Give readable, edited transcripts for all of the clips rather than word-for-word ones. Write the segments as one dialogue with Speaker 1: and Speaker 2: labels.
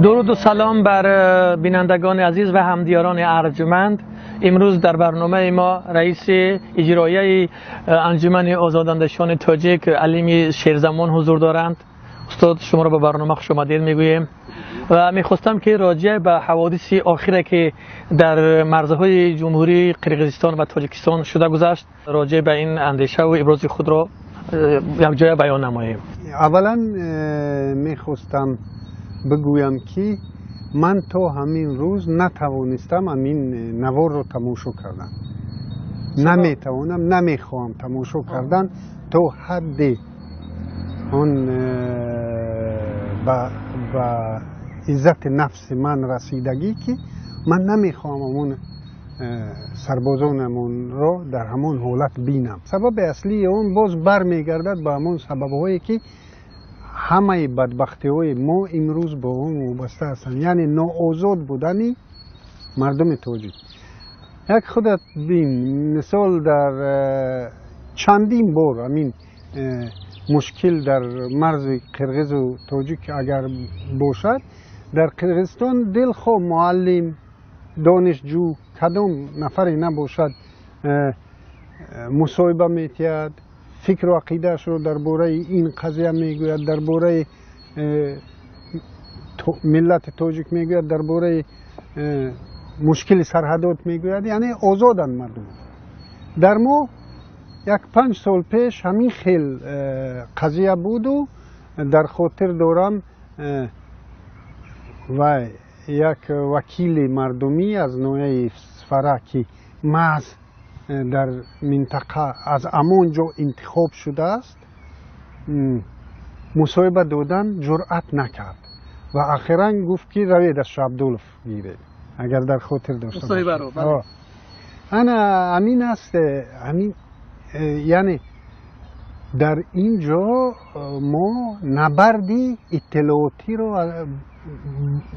Speaker 1: درود و سلام بر بینندگان عزیز و همدیاران ارجمند. امروز در برنامه ما رئیس اجرایی انجمن آزاداندیشان تاجیک علیمی شیرزمان حضور دارند. استاد، شما را به برنامه خوش آمدید میگوییم و میخواستم که راجع به حوادث آخره که در مرزهای جمهوری قرقیزستان و تاجیکستان شده گذشت، راجع به این اندیشه و ابراز خود را یک جای بیان نماییم.
Speaker 2: اولا میخواستم بگویم که من تا همین روز نتوانستم همین نوار رو تماشا کردن، نمیتوانم، نمیخواهم تماشا کردن تا حد آن به عزت نفس من رسیدگی که من نمیخواهم اون سربازانمون را در همان حالت بینم. سبب اصلی اون باز برمیگردد به همان سببهایی که همه بدبختی های ما امروز با اون وابسته هستند، یعنی ناآزاد بودن مردم تاجیک. یک خودت بین مثال، در چندین بار همین مشکل در مرز قرغیز و تاجیک اگر باشد، در قرغیزستان دلخواه معلم، دانشجو، کدام نفری نباشد، مصاحبه میتید، فکر و عقیده‌اش رو درباره این قضیه میگوید، درباره ملت تاجیک میگوید، درباره مشکل سرحدات میگوید، یعنی آزادند مردم. در ما یک 5 سال پیش همین خیل قضیه بود و در خاطر دارم و یک وکیل مردمی از نوع اسفره که محض در منطقه از همانجا انتخاب شده است، مصاحبه دادن جرأت نکرد و اخیرا گفت که روید از شاه عبدالف گیرید، اگر در خاطر داشته
Speaker 1: مصاحبه رو، بله.
Speaker 2: آه. انا همین است، همین یعنی در اینجا ما نبردی اطلاعاتی رو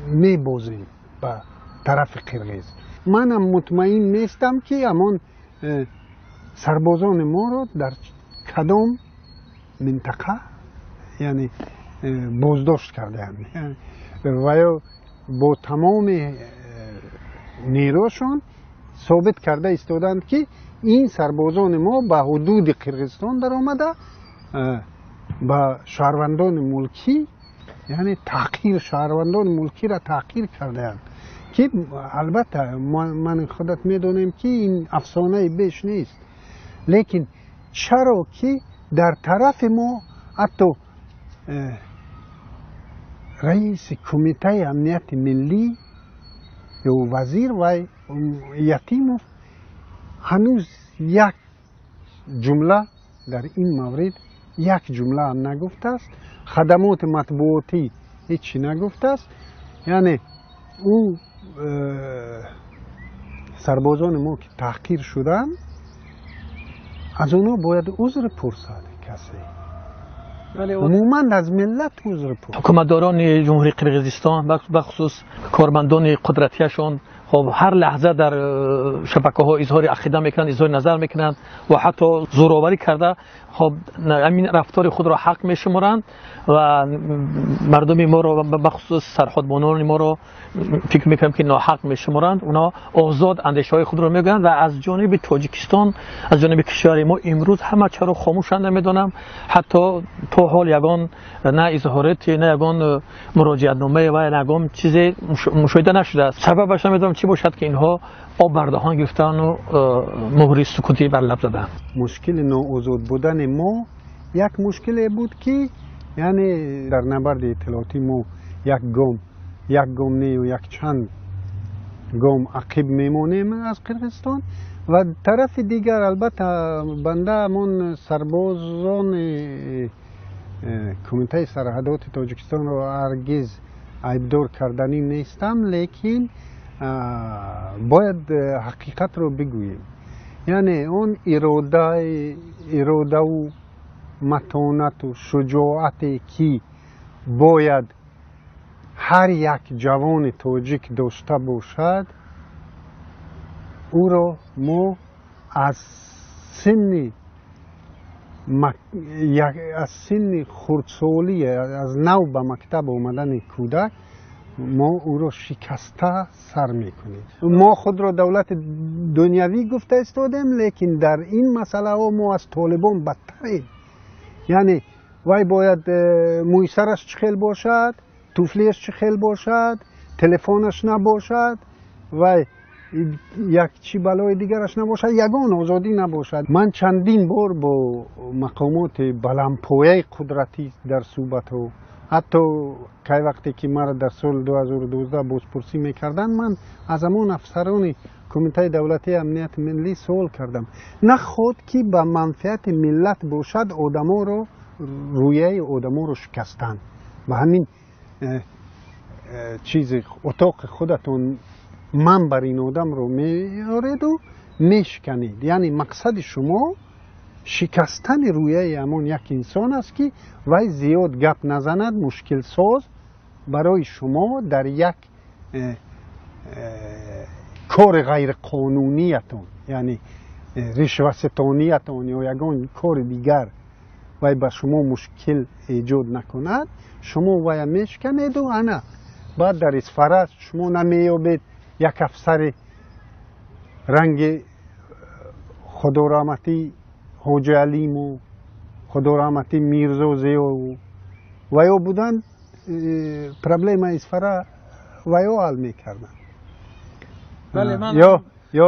Speaker 2: میبازیم به طرف قرقیز. منم مطمئن نیستم که همان سربازان ما رو در کدام منطقه یعنی بازداشت کرده‌اند و یا با تمام نیروشون ثابت کرده ایستادند که این سربازان ما به حدود قرقیزستان در آمده، به شهروندان ملکی، یعنی تحقیر، شهروندان ملکی را تحقیر کردهاند که البته من خودت میدونیم که این افسانه بیش نیست، لیکن چرا که در طرف ما حتی رئیس کمیته امنیت ملی یا وزیر و یتیموف هنوز یک جمله در این مورد، یک جمله هم نگفته است. خدمات مطبوعاتی هیچی نگفته است. یعنی او سربازان ما که تحقیر شدن، از اونا باید عذر پرسد کسی، عموما از ملت عذر پرسد.
Speaker 1: حکومتداران جمهوری قرقیزستان، بخصوص کارمندان قدرتیشون، خب هر لحظه در شبکه ها اظهار عقیده میکنند، اظهار نظر میکنند و حتی زورآوری کرده، خب همین رفتار خود را حق میشمارند و مردم ما رو، بخصوص سرحدبانان ما رو، فکر میکنم که ناحق میشمارند. اونا آزاد اندیشه های خود رو میگن و از جانب تاجیکستان، از جانب کشور ما امروز همه چرا خاموشند، نمیدونم. حتی تا حال یگان نه اظهارات، نه یگان مراجعت نامه و نه یگان چیز مشاهده نشده است. سببش نمیدونم چی باشد که اینها آب بر دهان گرفتن و مهر سکوتی بر لب زدن.
Speaker 2: مشکل ناآزاد بودن ما یک مشکل بود که یعنی در نبرد اطلاعاتی ما یک گام، یک گام نه و یک چند گام عقب میمانیم از قرقیزستان. و طرف دیگر، البته بنده همون سربازان کمیته سرحدات تاجیکستان را هرگز عیبدار کردنی نیستم، لیکن باید حقیقت رو بگوییم، یعنی اون اراده و متانت و شجاعتی که باید هر یک جوان تاجیک داشته باشد، او را ما از سن خردسالی، از نو به مکتب آمدن کودک Мо ӯро шикаста сар мекунем. Мо худро давлати дунявӣ гуфта истодем, лекин дар ин масъалаҳо мо аз толибон бадтарем. Яъне вай бояд мӯи сараш чӣ хел бошад, туфлиаш чӣ хел бошад, телефонаш набошад, вай як чӣ балои дигараш набошад, ягон озодӣ набошад. Ман чандин бор бо мақомоти баландпояи қудратӣ дар суҳбатҳо, ҳатто кай вақте ки маро дар соли 2012 бозпурсӣ мекарданд, ман аз ҳамон афсарони Кумитаи давлатии амнияти миллӣ суол кардам: наход ки ба манфиати миллат бошад одаморо, рӯяи одаморо шикастан, ба ҳамин чизи утоқи худатон ман бар ин одамро меореду мешиканед, яъне мақсади шумо шикастани рӯяи ҳамон як инсон аст, ки вай зиёд гап назанад, мушкилсоз барои шумо дар як кори ғайриқонуниятон, яъне ришваситониятон ё ягон кори дигар вай ба шумо мушкил эҷод накунад, шумо вая мешиканеду ана баъд дар Исфара шумо намеёбед як афсари ранги худораҳматӣ Ҳоҷи Алиму, худораҳматӣ Мирзо Зиёву. Ваё буданд, проблемаи Исфара ваё ҳал мекарданд. Ё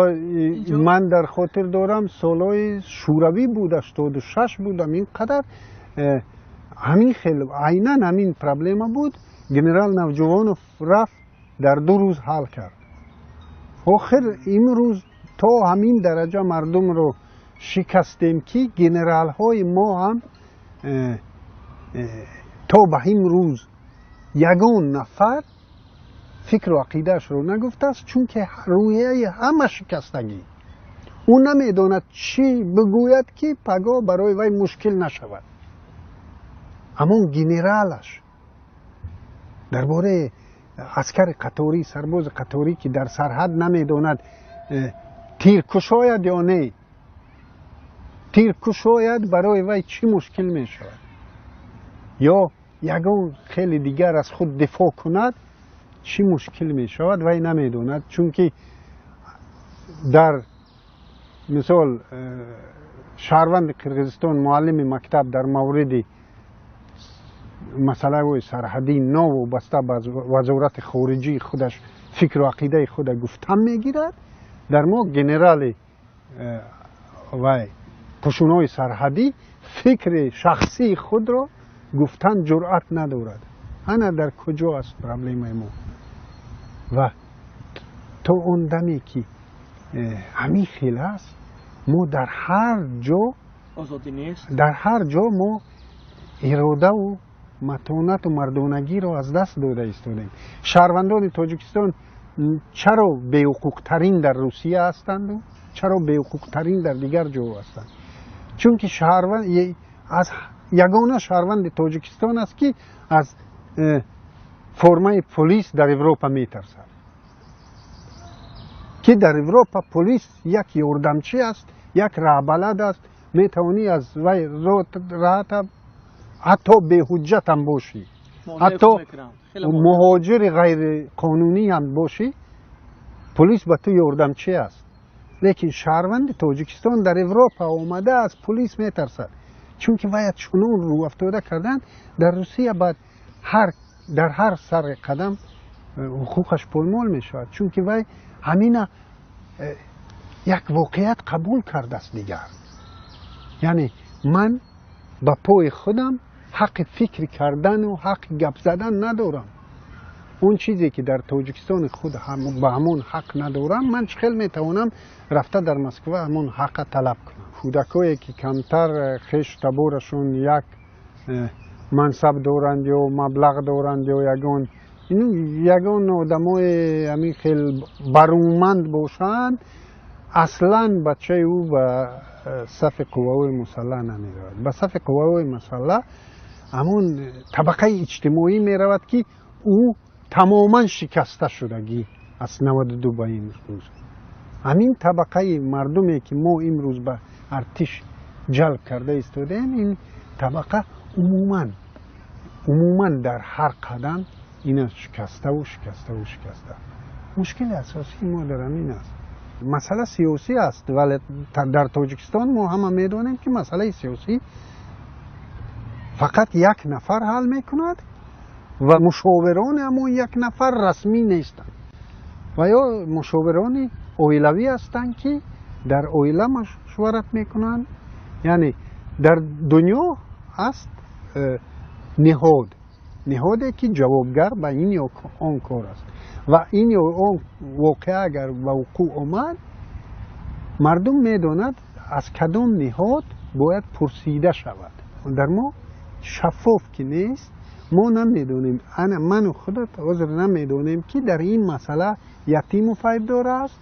Speaker 2: ман дар хотир дорам, солҳои шӯравӣ буд, 86 будам, ин қадар ҳамин хел айнан ҳамин проблема буд. Генерал Навҷувонов рафт, дар 2 рӯз ҳал кард. Охир имрӯз то ҳамин дараҷа мардумро шикастем, ки генералҳои мо ҳам то ба ин рӯз ягон нафар фикру ақидаашро нагуфтааст, чунки рӯҳияи ҳама шикастагӣ. Ӯ намедонад чӣ бигӯяд, ки пагоҳ барои вай мушкил нашавад. Ҳамон генералаш дар бораи аскари қаторӣ, сарбози қаторӣ, ки дар сарҳад намедонад тир кушояд ё не, тир кушояд, барои вай чӣ мушкил мешавад, ё ягон хеле дигар аз худ дифоъ кунад, чӣ мушкил мешавад, вай намедонад. Чунки дар мисол шаҳрванди Қирғизистон, муаллими мактаб дар мавриди масъалаҳои сарҳадӣ новобаста ба вазорати хориҷии худаш фикру ақидаи худа гуфтан мегирад, дар мо генерали вай қушунҳои сарҳадӣ фикри шахсии худро гуфтан ҷуръат надорад. Ана дар куҷо аст проблемаи мо? Ва то он даме ки ҳамин хел аст, мо дар ҳар ҷо
Speaker 1: озодӣ нест,
Speaker 2: дар ҳар ҷо мо иродаву матонату мардонагиро аз даст дода истодем. Шаҳрвандони Тоҷикистон чаро беҳуқуқтарин дар Русия ҳастанду чаро беҳуқуқтарин дар дигар ҷо ҳастанд? Чунки шаҳрванд аз ягона шаҳрванди Тоҷикистон аст, ки аз формаи полис дар Европа метарсад, ки дар Европа полис як ёрдамчӣ аст, як раҳбалад аст, метавонӣ аз вай раҳата ҳатто беҳуҷҷатам бошӣ, ҳатто муҳоҷири ғайриқонунӣ ҳам бошӣ, полис ба ту ёрдамчӣ аст. Лекин шаҳрванди Тоҷикистон дар Европа омада аз полис метарсад, чунки вая чунон рӯафтода карданд. Дар Русия баъд дар ҳар сари қадам ҳуқуқаш поймол мешавад, чунки вай ҳамина як воқеият қабул кардааст дигар. Яъне ман ба пои худам ҳаққи фикр кардану ҳаққи гап задан надорам. Он чизе ки дар Тоҷикистони худ ба ҳамон ҳақ надорам, ман чӣ хел метавонам рафта дар Москва ҳамон ҳаққа талаб кунам? Кӯдакое ки камтар хешу таборашон як мансаб доранд ё маблағ доранд ё ягон одамои ҳамин хел баруманд бошанд, аслан бачаи ӯ ба сафи қувваҳои мусаллаҳ намеравад. Ба сафи қувваҳои мусаллаҳ ҳамон табақаи иҷтимоӣ меравад, ки ӯ тамоман шикаста шудагӣ аз 92 ба имрӯз. Ҳамин табақаи мардуме ки мо имрӯз ба артиш ҷалб карда истодаем, ин табақа умуман дар ҳар қадам Ина шикаставу шикаставу шикаста. Мушкили асосии мо дар ҳамин аст. Масъала сиёсӣ аст, вале дар Тоҷикистон мо ҳама медонем, ки масъалаи сиёсӣ фақат як нафар ҳал мекунад ва мушовирони ҳамон як нафар расмӣ нестанд ва ё мушовирони оилавӣ ҳастанд, ки дар оила машварат мекунанд. Яъне дар дунё аст ниҳод, ниҳоде ки ҷавобгар ба ин ё он кор аст ва ин ё он воқеа агар ба вуқӯъ омад, мардум медонад, аз кадом ниҳод бояд пурсида шавад. Дар мо шаффоф ки нест, мо намедонем. Ана ману худат ҳозир намедонем, ки дар ин масъала Ятимов айбдор аст,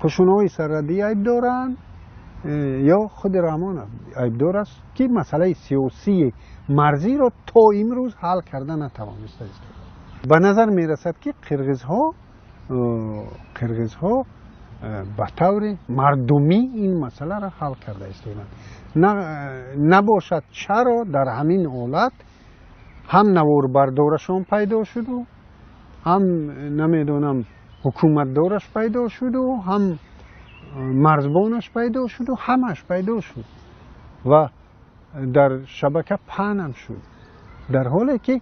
Speaker 2: қушунҳои сарҳадӣ айб доранд ё худи Раҳмон айбдор аст, ки масъалаи сиёсии марзиро то имрӯз ҳал карда натавониста. Ба назар мерасад, ки қирғизҳо ба таври мардумӣ ин масъаларо ҳал карда истоданд. Набошад, чаро дар ҳамин ҳолат ҳам наворбардорашон пайдо шуду, ҳам намедонам ҳукуматдораш пайдо шуду, ҳам марзбонаш пайдо шуду, ҳамаш пайдо шуд ва дар шабака паҳнам шуд, дар ҳоле ки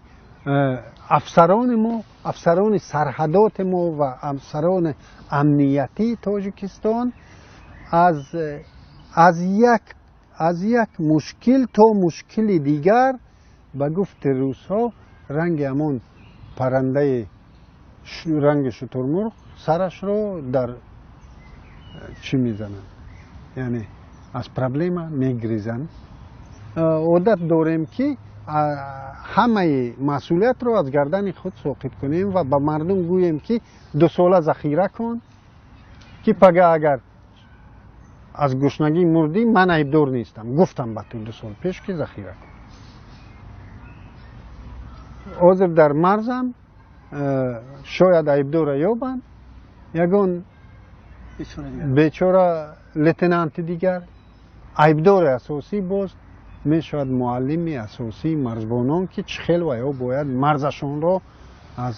Speaker 2: афсарони мо, афсарони сарҳадоти мо ва афсарони амниятии Тоҷикистон аз як мушкил то мушкили дигар, ба гуфти русҳо, ранги ҳамон паррандаи ранги шутурмурғ сарашро дар чӣ мезананд, яъне аз проблема мегрезанд. Одат дорем, ки ҳамаи масъулиятро аз гардани худ соқит кунем ва ба мардум гӯем, ки 2 сола захира кун, ки пага агар аз гушнагӣ мурдӣ, ман айбдор нестам, гуфтам ба ту 2 сол пеш, ки захира кун. Ҳозир дар марзам шояд айбдора ёбанд, ягон бечора лейтенанти дигар. Айбдори асосӣ боз мешавад муаллими асосии марзбонон, ки чӣ хел ва ё бояд марзашонро аз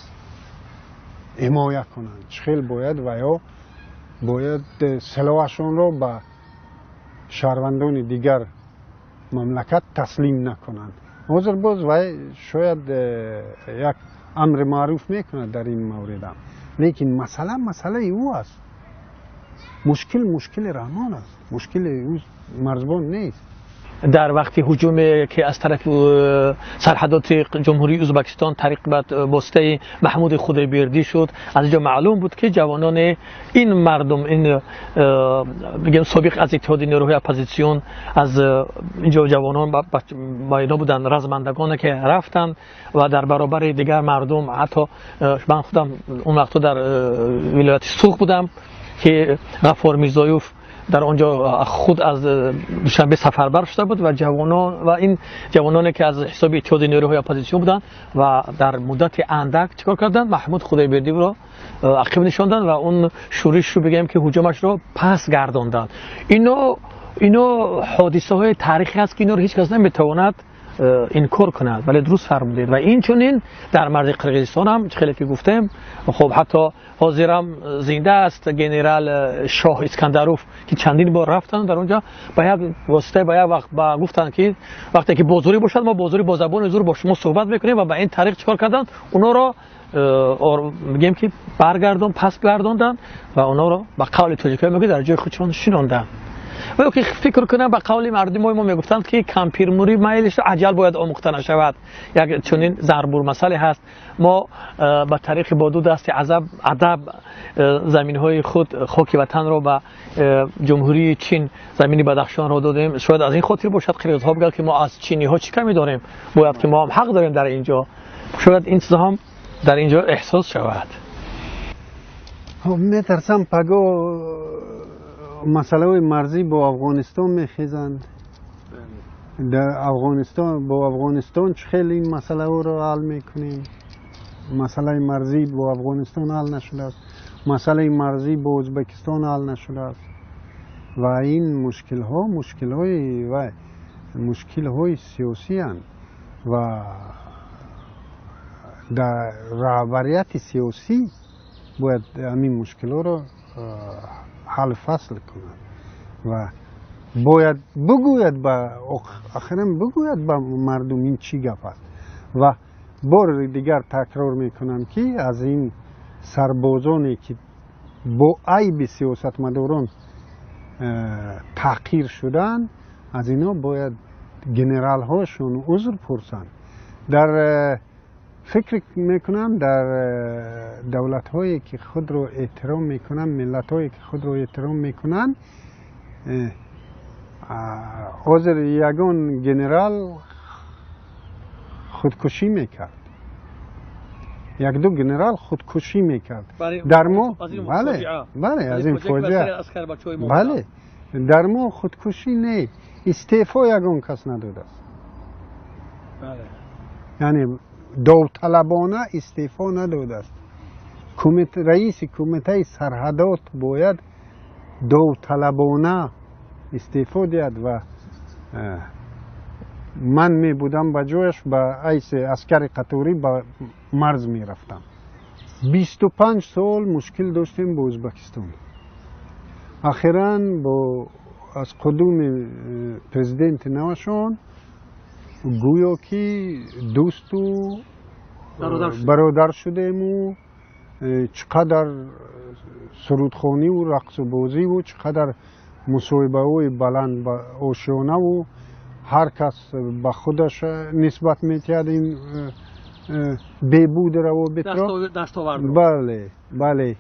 Speaker 2: ҳимоя кунанд, чӣ хел бояд ва ё бояд силоҳашонро ба шаҳрвандони дигар мамлакат таслим накунанд. Ҳозир боз вай шояд як амри маъруф мекунад дар ин мавридам, лекин масъала масъалаи ӯ аст. Мушкил мушкили Раҳмон аст, мушкили ӯ марзбон нест.
Speaker 1: Дар вақти ҳуҷуме, ки аз тарафи сарҳадоти Ҷумҳурии Ӯзбекистон тариқ ба воситаи Маҳмуди Худойбердӣ шуд, аз инҷо маълум буд, ки ҷавонони ин мардум, ин бигем, собиқ аз иттиҳоди нерӯҳои оппозитсион, аз инҷо ҷавонон ба ино буданд, размандагоне ки рафтанд ва дар баробари дигар мардум. Ҳатто ман худам он вақтҳо дар вилояти Суғд будам, ки Ғаффор Мирзоюв дар он ҷо худ аз Душанбе сафарбар шуда буд ва ҷавонон ва ин ҷавононе, ки аз ҳисоби иттиҳоди нерӯҳои оппозитсион буданд ва дар муддати андак чӣ кор карданд? Маҳмуд Худойбердиевро ақиб нишонданд ва он шӯришро, бигӯем, ки ҳуҷумашро пас гардонданд. Ино ҳодисаҳои таърихӣ аст, ки инро ҳеҷ кас наметавонад инкор кунад. Вале дуруст фармудед, ва инчунин дар марзи Қирғизистон ҳам, хеле ки гуфтем, хуб, ҳатто ҳозирам зинда аст генерал Шоҳ Искандаров, ки чандин бор рафтанд дар онҷо, ба як восита, ба як вақт ба гуфтанд, ки вақте ки бозурӣ бошад, мо бозурӣ бо забони зур бо шумо суҳбат мекунем. Ва ба ин тариқ чикор карданд? Онҳоро, мегӯем, ки баргардон, пас гардонданд ва онҳоро, ба қавли тоҷикҳо мегӯяд, дар ҷои худшон шинонданд. Ва ки фикр кунам, ба қавли мардумои мо мегуфтанд, ки кампирмурӣ майлиш аҷал бояд омӯхта нашавад. Як чунин зарбулмасале ҳаст. Мо ба тариқи бо ду дасти азаб адаб заминҳои худ, хоки ватанро ба Ҷумҳурии Чин, замини Бадахшонро додем. Шояд аз ин хотир бошад, қирғизҳо бигӯяд, ки мо аз чиниҳо чӣ камӣ дорем, бояд ки мо ҳам ҳақ дорем дар ин ҷо. Шояд ин чизҳо ҳам дар ин ҷо эҳсос шавад.
Speaker 2: Метарсам, паго масъалаҳои марзӣ бо Афғонистон мехезанд. Дар Афғонистон, бо Афғонистон чӣ хел ин масъалаҳоро ҳал мекунем? Масъалаи марзӣ бо Афғонистон ҳал нашудааст, масъалаи марзӣ бо Ӯзбекистон ҳал нашудааст ва ин мушкилҳо мушкилҳои ва мушкилҳои сиёсиянд ва Дар роҳбарияти сиёсӣ бояд ҳамин мушкилоро ҳал фасл кунад ва бояд бигӯяд, ба охиран бигӯяд ба мардум ин чӣ гап аст. Ва бори дигар такрор мекунам, ки аз ин сарбозоне ки бо айби сиёсатмадорон таҳқир шуданд, аз ино бояд генералҳошон узр пурсанд. Дар фикр мекунам, дар давлатҳое ки худро эҳтиром мекунанд, миллатҳое ки худро эҳтиром мекунанд, ҳозир ягон генерал худкушӣ мекард, якду генерал худкушӣ мекард. Дар мо, бале, бале, аз ин фоҷиа, бале, дар мо худкушӣ не, истеъфо ягон кас надодааст, яъне довталабона истеъфо надодааст. Раиси кумитаи сарҳадот бояд довталабона истеъфо диҳад ва ман мебудам ба ҷояш, ба ҳайси аскари қаторӣ ба марз мерафтам. 25 сол мушкил доштем бо Ӯзбекистон. Охиран бо аз қудуми президенти навашон гӯё ки дӯсту бародар шудему, чӣ қадар сурудхониву рақсу бозиву, чӣ қадар мусоҳибаҳои баланд ошёнаву, ҳар кас ба худаш нисбат метиҳад ин бебуди равобитро. Бале, бале,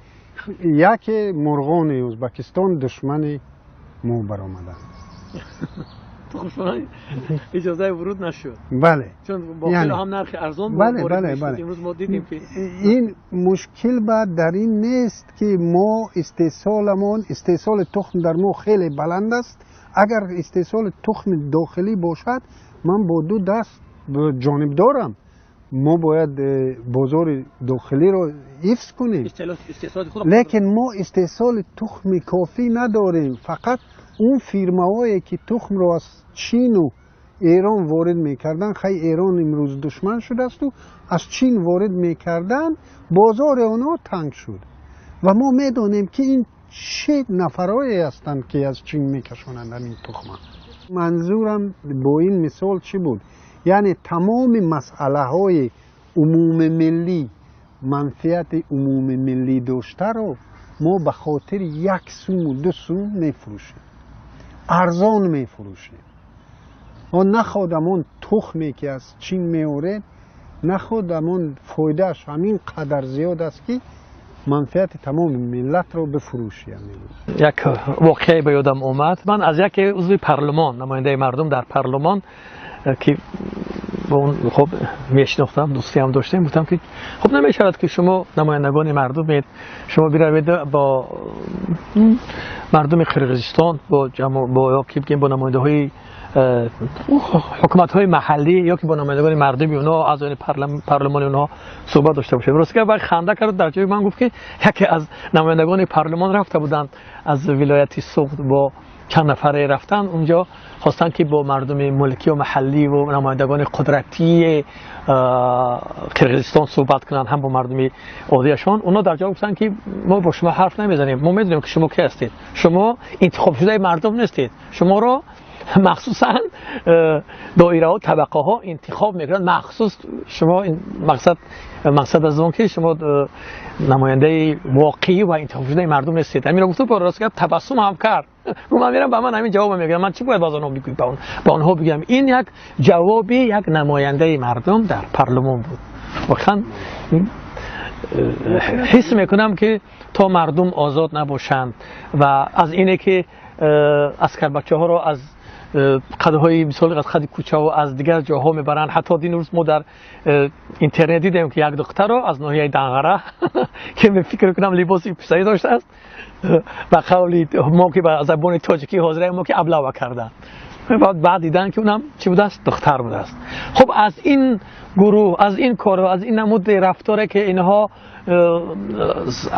Speaker 2: яке мурғони Ӯзбекистон душмани мо баромаданд.
Speaker 1: Иҷозаи вуруд нашуд.
Speaker 2: Бале.
Speaker 1: Чун бо хеле ҳам нархи арзон.
Speaker 2: Бале, бале, бале.
Speaker 1: Имрӯз мо дидем ки
Speaker 2: ин мушкил ба дар ин нест, ки мо истеҳсоламон, истеҳсоли тухм дар мо хеле баланд аст. Агар истеҳсоли тухми дохилӣ бошад, ман бо ду даст ҷонибдорам. Мо бояд бозори дохилиро ҳифз кунем, лекин мо истеҳсоли тухми кофӣ надорем. Фақат он фирмаҳое ки тухмро аз Чину Эрон ворид мекарданд, хай, Эрон имрӯз душман шудаасту, аз Чин ворид мекарданд, бозори онҳо танг шуд. Ва мо медонем, ки ин чӣ нафарое ҳастанд, ки аз Чин мекашонанд ҳамин тухма. Манзурам бо ин мисол чӣ буд? Яъне тамоми масъалаҳои умумимиллӣ, манфиати умумимиллӣ доштаро мо ба хотири 1 суму 2 сум мефурӯшем, арзон мефурӯшем. Он наход ҳамон тухме ки аз Чин меоред, наход ҳамон фоидааш ҳамин қадар зиёд аст, ки манфиати тамоми миллатро бифурӯшӣ.
Speaker 1: Як воқеае ба ёдам омад. Ман аз яке узви парлумон, намояндаи мардум дар парлумон, ки бо он хоб мешинохтам, дӯстиам доштем, гуфтам, ки хуб, намешавад, ки шумо намояндагони мардумед, шумо биравед бо мардуми Қирғизистон, бо ё ки бигем бо намояндаҳои ҳукуматҳои маҳаллӣ ё ки бо намояндагони мардуми онҳо, аъзои парлумони онҳо суҳбат дошта бошед. Рости гап, ханда кард. Дар ҷои ман гуфт, ки яке аз намояндагони парлумон рафта буданд аз вилояти Суғд, бо чанд нафаре рафтанд унҷо, хостанд, ки бо мардуми мулкӣ ва маҳаллӣ ва намояндагони қудратии Қирғизистон суҳбат кунанд, ҳам бо мардуми оддиашон. Онҳо дар ҷавоб гуфтанд, ки мо бо шумо ҳарф намезанем, мо медонем, ки шумо ки ҳастед, шумо интихобшудаи мардум нестед, шуморо махсусан доираҳо, табақаҳо интихоб мекунанд махсус. Шумо мақсад аз он ки шумо намояндаи воқеӣ ва интихобшудаи мардум нестед. Ҳаминро гуфту бо рост гап табассум ҳам кард. Ман мерам, ба ман ҳамин ҷавоб мегӯям, ман чӣ бояд боз онҳо бигӯям, ба онҳо бигӯям? Ин як ҷавоби як намояндаи мардум дар парлумон буд. Воқеан ҳис мекунам, ки то мардум озод набошанд ва аз ине ки аскарбачаҳоро аз қадҳои, мисол, аз қади кӯчаву аз дигар ҷоҳо мебаранд. Ҳатто дирӯз мо дар интернет дидем, ки як духтаро аз ноҳияи Данғара, ки фикр кунам либоси писарӣ доштааст, ба қавли мо, ки ба забони тоҷикӣ ҳозира мо, ки аблава карданд. Баъд дидан, ки унам чӣ будааст? Духтар будааст. Хуб, аз ин гурӯҳ, аз ин корҳо, аз ин намуди рафторе, ки инҳо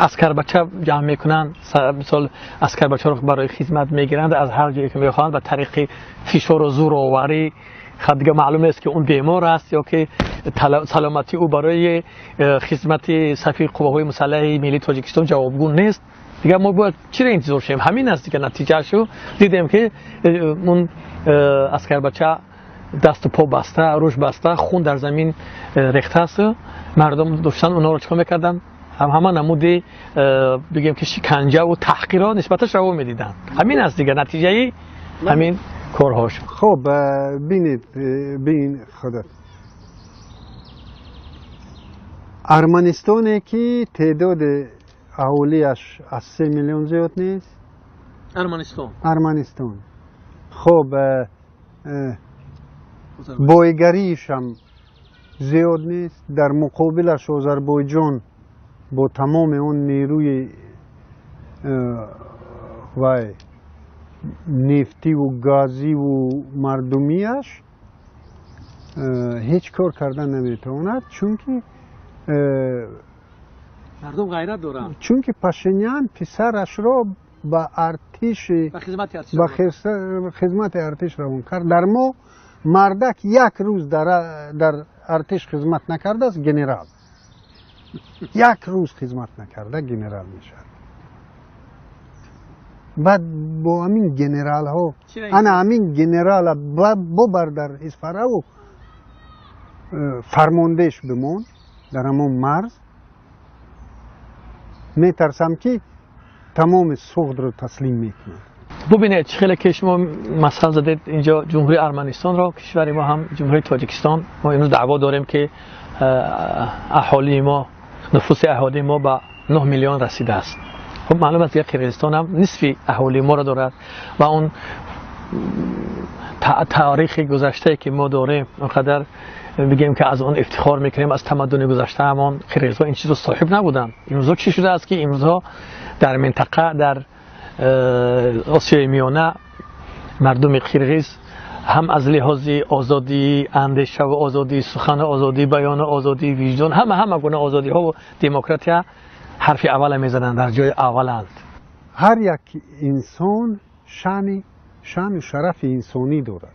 Speaker 1: аскарбача ҷамъ мекунанд, мисол, аскарбачаро барои хизмат мегиранд, аз ҳар ҷое ки мехоҳанд, ба тариқи фишору зӯроварӣ. دیگه معلوم نیست که اون بیمار است یا که سلامتی او برای خدمت صفی قواهای مسلح ملی تاجیکستان جوابگو نیست. دیگه ما باید چرا انتظار شیم؟ همین است دیگه. نتیجهشو دیدیم که اون عسکر بچه دست و پا بسته، روش بسته، خون در زمین ریخته است. مردم داشتن اونا رو چیکار میکردن؟ هم همه نمودی بگیم که شکنجه و تحقیر را نسبتش رو میدیدن. همین است دیگه نتیجه همین کارهاش.
Speaker 2: خب بینید، بین خودت ارمنستانی که تعداد اهالیش از 3 میلیون زیاد نیست. ارمنستان خب بایگریش هم زیاد نیست. در مقابلش آذربایجان با تمام اون نیروی وای نفتی و گازی و مردمیش هیچ کار کردن نمیتواند، چونکه
Speaker 1: مردم غیرت دارند.
Speaker 2: چونکه پاشینیان پسرش را به ارتش،
Speaker 1: به
Speaker 2: خدمت ارتش روان کرد. در ما مردک یک روز در ارتش خدمت نکرده است، گنرال. یک روز خدمت نکرده گنرال میشد. بعد با همین گنرال ها، انا همین گنرال ببر در اسفره و فرماندهش بمون در همون مرز. میترسم که تمام سغد رو تسلیم میکنه.
Speaker 1: ببینید چه خیلی که شما مثال زدید اینجا جمهوری ارمنستان را، کشور ما هم جمهوری تاجیکستان، ما امروز دعوا داریم که اهالی ما، نفوس اهالی ما به 9 میلیون رسیده است. خب معلوم است که قرقیزستان هم نصف اهالی ما را دارد و اون تاریخ گذشته که ما داریم اونقدر بگیم که از آن افتخار میکنیم، از تمدن گذشته همان قرقیزها این چیز رو صاحب نبودن. امروزها چی شده است که امروزها در منطقه، در آسیای میانه، مردم قرقیز هم از لحاظ آزادی اندیشه و آزادی سخن، آزادی بیان، آزادی وجدان، همه گونه آزادی ها و دموکراتی حرف اول میزنند، در جای اولند.
Speaker 2: هر یک انسان شان و شرف انسانی دارد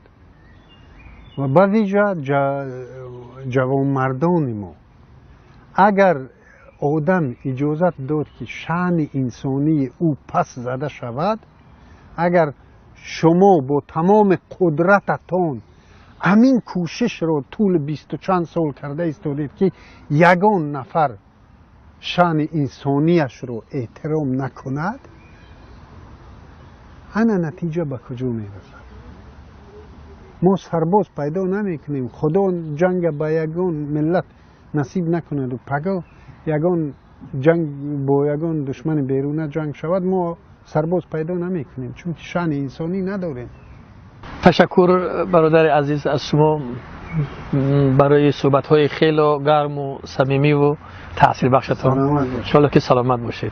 Speaker 2: و به ویژه جوانمردان ما. اگر آدم اجازت داد که شان انسانی او پس زده شود، اگر شما با تمام قدرتتان همین کوشش را طول 20 و چند سال کرده ایستادید که یگان نفر شان انسانیش رو احترام نکند، انا نتیجه به کجا میرسد؟ ما سرباز پیدا نمیکنیم. خدا جنگ به یگان ملت نصیب نکند و پگاه یگان جنگ با یگان دشمن بیرونه جنگ شود، ما سرباز پیدا نمیکنیم، چون شان انسانی نداریم.
Speaker 1: تشکر برادر عزیز از شما برای صحبت های خیلی گرم و صمیمی و تاثیر بخشتان. ان شاءالله که سلامت باشید.